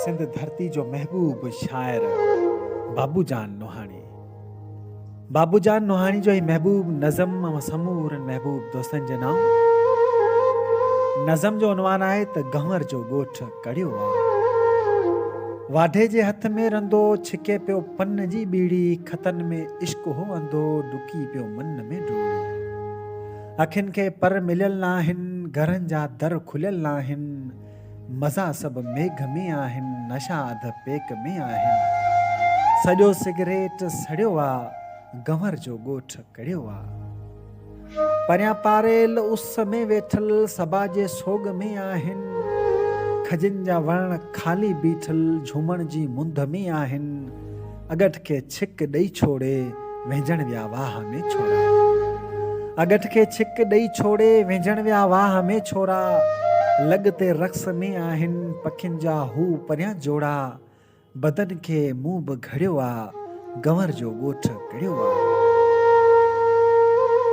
سنڌ ڌرتي جو محبوب شاعر بابو جان نوحاڻي. بابو جان نوحاڻي جو هي محبوب نظم اوهان سمورن محبوب دوستن جي نانء. نظم جو عنوان آهي ته گهنور جو ڳوٺ ڪڙيو آ. واڍي جي هٿ ۾ رندو ڇڪي پيو پن جي ٻيڙي کتن ۾ عشق هو انڌو ڊڪي پيو من ۾ ڊوڙي. اکين کي پر مليل ناهن گهرن جا در کليل ناهن. مزا سڀ ميگهه ۾ آهن، نشا اڌ پيڪ ۾ آهن. سڄو سگريٽ سڙيو آ، گنور جو ڳوٺ ڪڙيو آ. پريان پاريل اس ۾ ويٺل صبا جي سوڳ ۾ آهن. کجين جا وڻ خالي بيٺل جهومڻ جي منڌ ۾ آهن. اڳٺ کي ڇڪ ڏئي ڇوڙي وهنجڻ ويا واهه ۾ ڇورا. اڳٺ کي ڇڪ ڏئي ڇوڙي وهنجڻ ويا واهه ۾ ڇورا. لڳ تي رقص ۾ آهن پکين جا هو پريان جوڙا. بدن کي مون به گهڙيو آ گنور جو ڳوٺ ڪڙيو آ.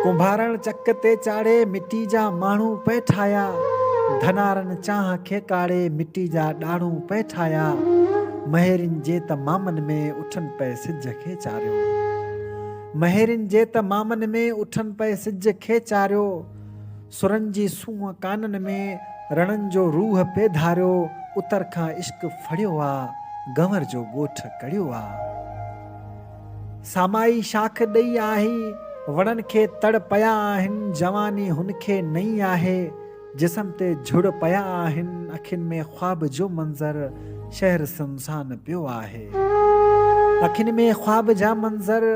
ڪنڀارڻ چڪ تي چاڙهي مٽي جا ماڻهو پئي ٺاهيا. ڌنارن چانهه کي ڪاڙهي مٽي جا ڏاڙهون پئي ٺاهيا. مهيرين جي ته مامن ۾ اٺن پئي سج کي چاريو. مهيرين جي ته مامن ۾ اٺن پئي سج کي چاريو. سرن جي سونهن ڪانن ۾ رڻن جو روح پئي ڌاريو. اتر کان عشق ڦڙيو آ، گنور جو ڳوٺ ڪڙيو آ. سامائي شاخ ڏئي آهي، وڻن کي تڙ پيا آهن، جواني هن کي نئين آهي. جسم تي جھڙ پيا آهن، اکين ۾ خواب جو منظر، شهر سنسان پيو آهي. اکين ۾ خواب جا منظر،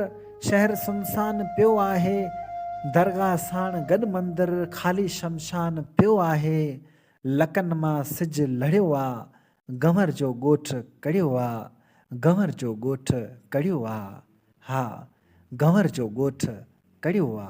شهر سنسان پيو آهي. درگاهه ساڻ گڏ مندر، خالي شمشان پيو آهي. لڪن مان سج لڙيو آ، گنور جو ڳوٺ ڪڙيو آ، گنور جو ڳوٺ ڪڙيو آ، ها گنور جو ڳوٺ ڪڙيو آ.